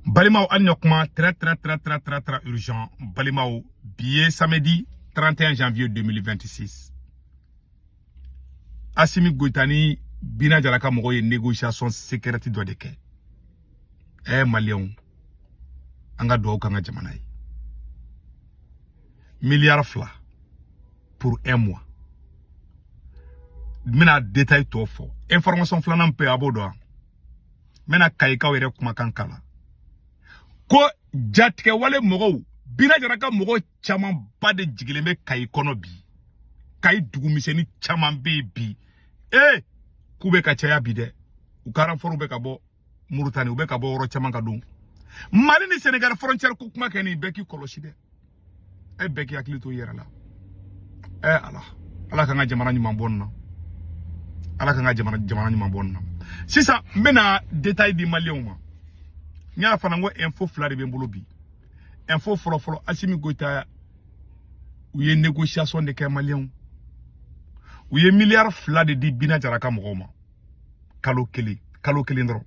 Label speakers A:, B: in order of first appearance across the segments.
A: Balimaw, hali ɲɔ kuma, très très très très très très urgent. Balimaw, bi ye samedi 31 janvier 2026. Assimi Goïta ni Bina Jara ka mɔgɔw ye négociation secrète dɔ de kɛ. Maliyɛnw, an ka dugawu k'an ka jamana ye. Miliyari 2 pour un mois. N bɛna détail tɔ fɔ. Information filanan bɛ, a b'o dɔn. N bɛna Kayikaw yɛrɛ kumakan kala ko jatigɛwale mɔgɔw, Bina Jara ka mɔgɔw camanba de jigilen bɛ Kayi kɔnɔ bi. Kayi dugumisɛnnin caman bɛ yen bi, k'u bɛ ka caya bi dɛ. U ka renfort bɛ ka bɔ Murutani, u bɛ ka bɔ yɔrɔ caman ka don Mali ni Sénégal frontière. Ko kuma kɛ nin bɛɛ k'i kɔlɔsi dɛ. Bɛɛ k'i hakili to i yɛrɛ la. Ala, Ala k'an ka jamana ɲuman bɔ nin na. Ala k'an ka jamana ɲuman bɔ nin na. Sisan n bɛna détail di Maliyɛnw ma. N y'a fana ko info fila de bɛ n bolo bi. Info fɔlɔ fɔlɔ, Assimi Goïta, u ye négociation de kɛ. Maliyɛnw, u ye miliyari 2 de di Bina Jara ka mɔgɔw ma kalo kelen, kalo kelen dɔrɔn,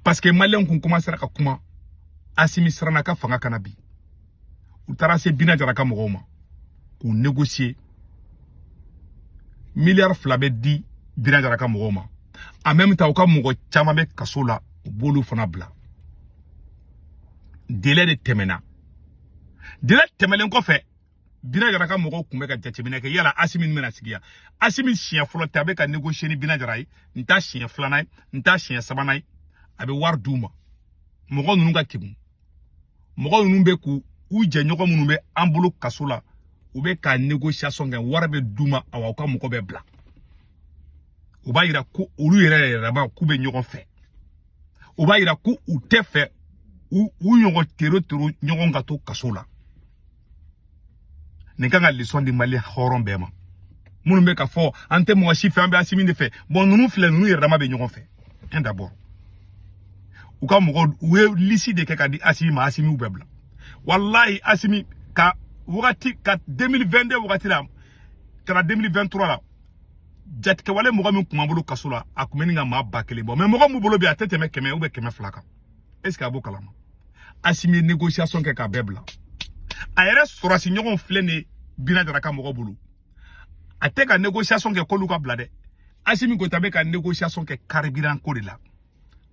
A: parce que Maliyɛnw kun commencera ka kuma. Assimi siranna ka fanga kana bi. U taara se Bina Jara ka mɔgɔw ma k'u négocier, miliyari 2 bɛ di Bina Jara ka mɔgɔw ma. En même temps, u ka mɔgɔ caman bɛ kaso la, u b'olu fana bila. Délai de tɛmɛna. Délai tɛmɛnen kɔfɛ, Bina Jara ka mɔgɔw tun bɛ ka jateminɛ kɛ yala Assimi bɛna sigi yan. Assimi siɲɛ fɔlɔ tɛ a bɛ ka négocier ni Bina Jara ye. N t'a siɲɛ filanan ye, n t'a siɲɛ sabanan ye. A bɛ wari d'u ma. Mɔgɔ ninnu ka kegun, mɔgɔ ninnu bɛ k'u u jɛɲɔgɔn minnu bɛ an bolo kaso la, u bɛ ka négociation kɛ, wari bɛ d'u ma. Awa, u ka mɔgɔ bɛ bila. U b'a yira ko olu yɛrɛ yɛrɛ ma k'u bɛ ɲɔgɔn fɛ. U b'a yira ko u tɛ fɛ u ɲɔgɔn tero tero ɲɔgɔn ka to kaso la. Nin kan ka leçon di Mali hɔrɔn bɛɛ ma, minnu bɛ ka fɔ an tɛ mɔgɔ si fɛ, an bɛ Assimi de fɛ. Bon, ninnu filɛ, ninnu yɛrɛ dama bɛ ɲɔgɔn fɛ. Un d'abord, u ka mɔgɔw, u ye liste de kɛ ka di Assimi ma. Assimi y'u bɛɛ bila. Walahi, Assimi ka wagati ka 2022 wagati la ka na 2023 la, jatigɛwale mɔgɔ min tun b'an bolo kaso la, a tun bɛ nin ka maa 1000 bɔ. Mais mɔgɔ min bolo bi, a tɛ tɛmɛ 100 ou bien 200 kan. Est ce que a b'o kalama? Assimi ye négociation kɛ k'a bɛɛ bila. A yɛrɛ sɔrɔsi ɲɔgɔn filɛ nin ye Bina Jara ka mɔgɔ bolo. A tɛ ka négociation kɛ k'olu ka bila dɛ. Assimi Goïta bɛ ka négociation kɛ carburant ko de la,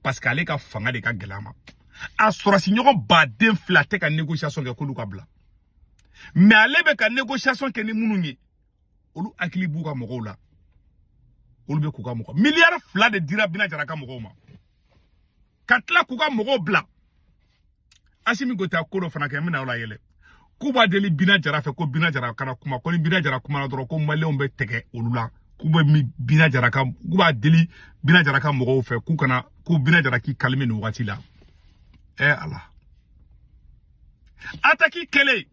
A: parce que ale ka fanga de ka gɛlɛn a ma. A sɔrɔsi ɲɔgɔn baden fila, a tɛ ka négociation kɛ k'olu ka bila. Mais ale bɛ ka négociation kɛ ni minnu ye, olu hakili b'u ka mɔgɔw la, olu bɛ k'u ka mɔgɔ. Miliyari 2 de dira Bina Jara ka mɔgɔw ma ka tila k'u ka mɔgɔw bila. Assimi Goïta ko dɔ fana kɛ, n bɛna aw la yɛlɛ k'u b'a deli Bina Jara fɛ ko Bina Jara kana kuma, ko ni Bina Jara kumana dɔrɔn, ko Maliyɛnw bɛ tɛgɛ olu la. K'u bɛ Bina Jara ka, k'u b'a deli Bina Jara ka mɔgɔw fɛ k'u kana, ko Bina Jara k'i calmer nin wagati la. Ala, attaque kɛlen,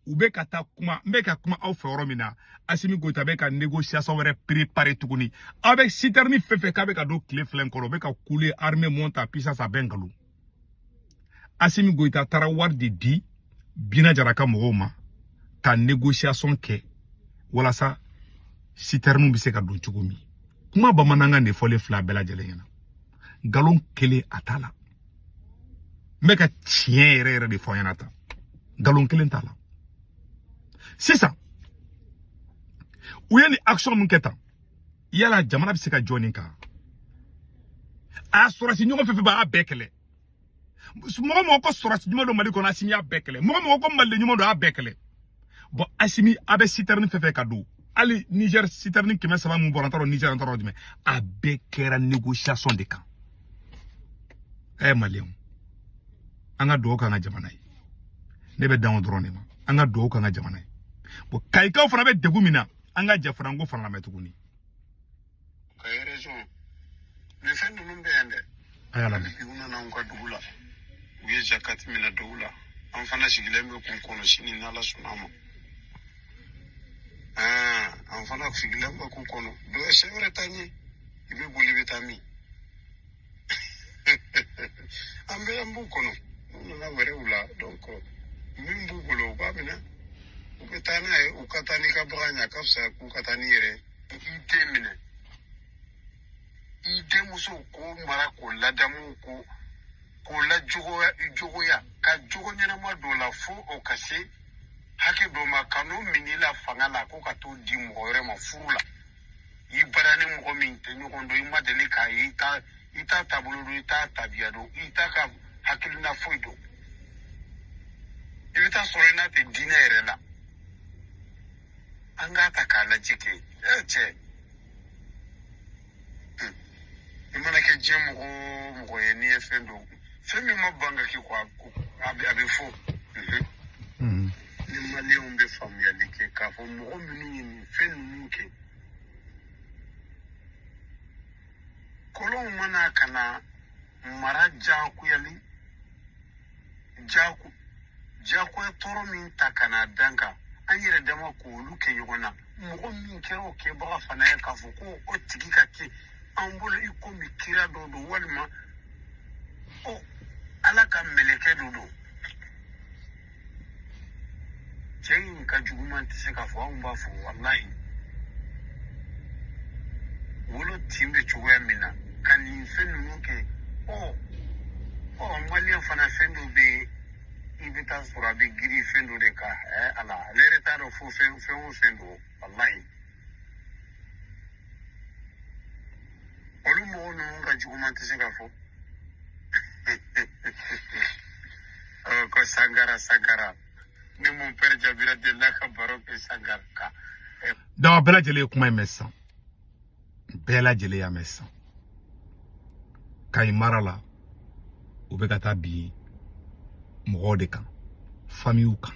A: u bɛ ka taa kuma. N bɛ ka kuma aw fɛ yɔrɔ min na, Assimi Goïta bɛ ka négociation wɛrɛ préparer tuguni. Aw bɛ citerne fɛn fɛn k'a bɛ ka don tile fila in kɔrɔ, u bɛ ka couler, armée monte en puissance, a bɛɛ nkalon. Assimi Goïta taara wari de di Bina Jara ka mɔgɔw ma ka négociation kɛ walasa citerne bɛ se ka don cogo min. Kuma bamanankan de fɔlen fila bɛɛ lajɛlen ɲɛna, nkalon kelen a t'a la. N bɛ ka tiɲɛ yɛrɛ yɛrɛ de fɔ aw ɲɛna tan, nkalon kelen t'a la. Sisan u ye nin action min kɛ tan, yala jamana bɛ se ka jɔ nin kan? A sɔrɔsi ɲɔgɔn fɛn fɛn b'a bɛɛ kɛlɛ. Mɔgɔ mɔgɔ ko sɔrɔsi ɲuman don Mali kɔnɔ, Assimi y'a bɛɛ kɛlɛ. Mɔgɔ mɔgɔ ko Maliden ɲuman don, a y'a bɛɛ kɛlɛ. Bon, Assimi, a bɛ citerne fɛn fɛn ka don, hali Niger citerne 300 mun bɔra, n t'a dɔn Niger, n t'a dɔn jumɛn, a bɛɛ kɛra négociation de kan. Maliyɛnw, an ka dugawu k'an ka jamana ye. Ne bɛ dan o dɔrɔn de ma. An ka dugawu k'an ka jamana ye. Bon, Kayikaw fana bɛ degun min na, an ka jɛ fana, n ko fana lamɛn tuguni.
B: Kayi région nin fɛn ninnu bɛ yan dɛ.
A: A y'a lamɛn.
B: U nana anw ka dugu la, u ye zakati minɛ dɔw la. An fana sigilen bɛ k'u kɔnɔ sini n'Ala sɔnna a ma. An fana sigilen bɛ k'u kɔnɔ. Dɔ ye sɛ wɛrɛ t'an ye, i bɛ boli, i bɛ taa min? An bɛ, an b'u kɔnɔ. N'u nana wɛrɛw la, donc min b'u bolo, u b'a minɛ, u bɛ taa n'a ye. U ka taa n'i ka bagan ye, a ka fisa k'u ka taa n'i yɛrɛ ye. I den minɛ, i denmuso k'o mara, k'o ladamu, ko K'o lajuguya juguya ka jogo ɲɛnama dɔ la fo o ka se hakɛ dɔ ma, ka n'o minɛ la fanga la ko ka t'o di mɔgɔ wɛrɛ ma furu la. I bara ni mɔgɔ min tɛ ɲɔgɔn dɔn, i ma deli k'a ye, i t'a taabolo dɔn, i t'a tabiya dɔn, i t'a ka hakilina foyi dɔn. I bɛ taa sɔrɔ i n'a tɛ diinɛ yɛrɛ la. An k'a ta k'a lajɛ kɛ cɛ, i mana kɛ diɲɛ mɔgɔ o mɔgɔ ye, n'i ye fɛn dɔn, fɛn min ma ban ka kɛ ko a bɛ fɔ. Ni maliyɛnw bɛ faamuyali kɛ k'a fɔ mɔgɔ minnu ye nin fɛn ninnu kɛ, kɔlɔnw mana ka na mara diyagoyali diyagoya tɔɔrɔ min ta ka na dan kan, an yɛrɛ dama k'olu kɛ ɲɔgɔn na. Mɔgɔ min kɛra o kɛbaga fana ye k'a fɔ ko o tigi ka kɛ an bolo i komi kira dɔ don, walima o ala ka mɛlɛkɛ dɔ don. Cɛ in ka juguman tɛ se k'a fɔ, anw b'a fɔ walahi wolo tin bɛ cogoya min na ka nin fɛn ninnu kɛ. Ɔ maliyɛn fana fɛn dɔ bɛ yen, i bɛ taa sɔrɔ a bɛ girin fɛn dɔ de kan. Ala, ale yɛrɛ t'a dɔn fo fɛn o fɛn don walahi. Olu mɔgɔ ninnu ka juguman tɛ se ka fɔ. Ko Sankara Sankara, ni mon père Jabira delila ka baro kɛ Sankara kan.
A: Donc bɛɛ lajɛlen ye kuma in mɛn sisan, bɛɛ lajɛlen y'a mɛn sisan. Kayi mara la, u bɛ ka taa bin mɔgɔw de kan, famiw kan,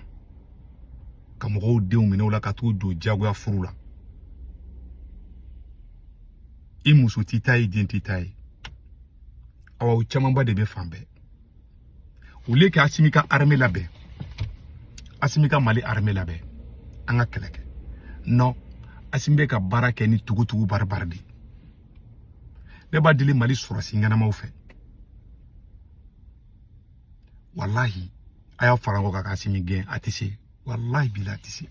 A: ka mɔgɔw denw minɛ u la ka t'u don diyagoya furu la. I muso t'i ta ye, den t'i ta ye. Awa o camanba de bɛ fan bɛɛ. Au lieu que Assimi ka armée labɛn, Assimi ka Mali armée labɛn, an ka kɛlɛ kɛ. Non, Assimi bɛ ka baara kɛ ni tugutugu baribari de. Ne b'a deli Mali sɔrɔsi ɲɛnamaw fɛ. Wallahi, a y'aw fara ɲɔgɔn kan ka Assimi gɛn, a tɛ se. Wallahi bila a tɛ se.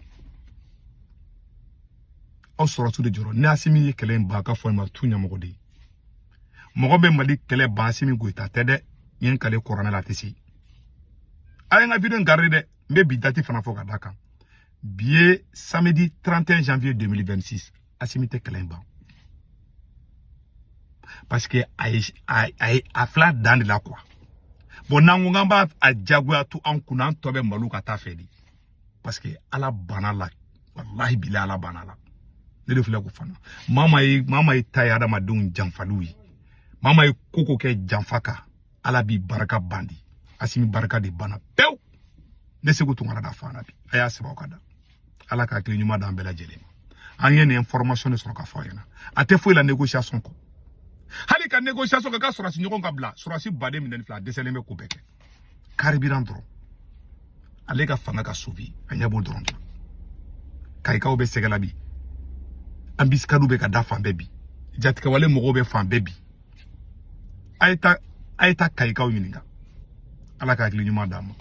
A: Aw sɔrɔsiw de jɔrɔ. Ni Assimi ye kɛlɛ in ban, a ka fɔ ma tu ɲɛmɔgɔ de ye. Mɔgɔ bɛ Mali kɛlɛ ban, Assimi Goïta tɛ dɛ. N ye n kale kɔrɔnɛ la, a tɛ se. A ye n ka vidéo in garder dɛ. N bɛ bi date fana fɔ ka d'a kan. Bi ye samedi 31 janvier 2026. Assimi tɛ kɛlɛ in ban. Parce que a ye a fila dan de la quoi. Bon, n'an ko k'an b'a a diyagoya to an kunna, an tɔ bɛ malo ka taa fɛ de. Parce que Ala banna la. Wallahi bila Ala banna la. Ne de filɛ k'o fana. Maa ye ta ye adamadenw janfaliw ye. Maa ye ko kɛ janfa kan, Ala b'i barika bandi. Assimi barika de banna pewu. Ne Sékou Tounkara da fana bi. A y'a sɛbɛn aw ka da. Ala ka hakili ɲuman d'an bɛɛ lajɛlen ma. An ye nin information de sɔrɔ ka fɔ aw ɲɛna. A tɛ foyi la négociation kɔ. Hali ka négociation kɛ ka sɔrɔsi ɲɔgɔn ka bila, sɔrɔsi baden minɛni filɛ, a dɛsɛlen bɛ ko bɛɛ kɛ. Carburant dɔrɔn. Ale ka fanga ka sauver, a ɲɛ b'o dɔrɔn de la. Kayikaw bɛ sɛgɛ la bi. Embuscade bɛ ka da fan bɛɛ bi. Jatigɛwale mɔgɔw bɛ fan bɛɛ bi. A ye taa Kayikaw ɲininka. Ala ka hakili ɲuman d'an ma.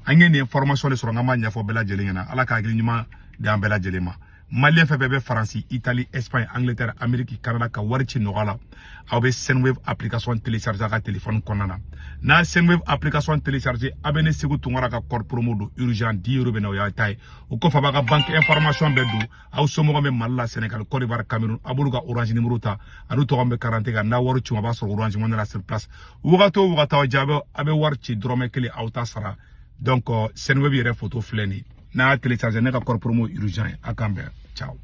A: An ye nin information de sɔrɔ, n k'an b'a ɲɛfɔ bɛɛ lajɛlen ɲɛna. Ala ka hakili ɲuman d'an bɛɛ lajɛlen ma. Malien fɛn fɛn bɛ Faransi, Italie, Espagne, Angleterre, Amérique, Canada ka wari ci nɔgɔya la, aw bɛ Sendwave application télécharger a ka téléphone kɔnɔna na. N'a Sendwave application télécharger, a bɛ ne Sékou Tounkara ka code promo don urgent 10 euros bɛ na, o y'a ta ye. O kɔfɛ a b'a ka banque information bɛɛ don. Aw somɔgɔw bɛ Mali la, Sénégal, Côte d'Ivoire, Cameroun, a b'olu ka Orange numéro ta, a n'u tɔgɔ bɛ carte kan. N'a wari ci, a b'a sɔrɔ Orange Money la sur place. Wagati o wagati aw jaabi, a bɛ wari ci dɔrɔmɛ kelen, aw t'a sara. Donc Sendwave yɛrɛ photo filɛ nin ye. N'a y'a télécharger, ne ka code promo urgent ye. A k'an bɛn. Ciao.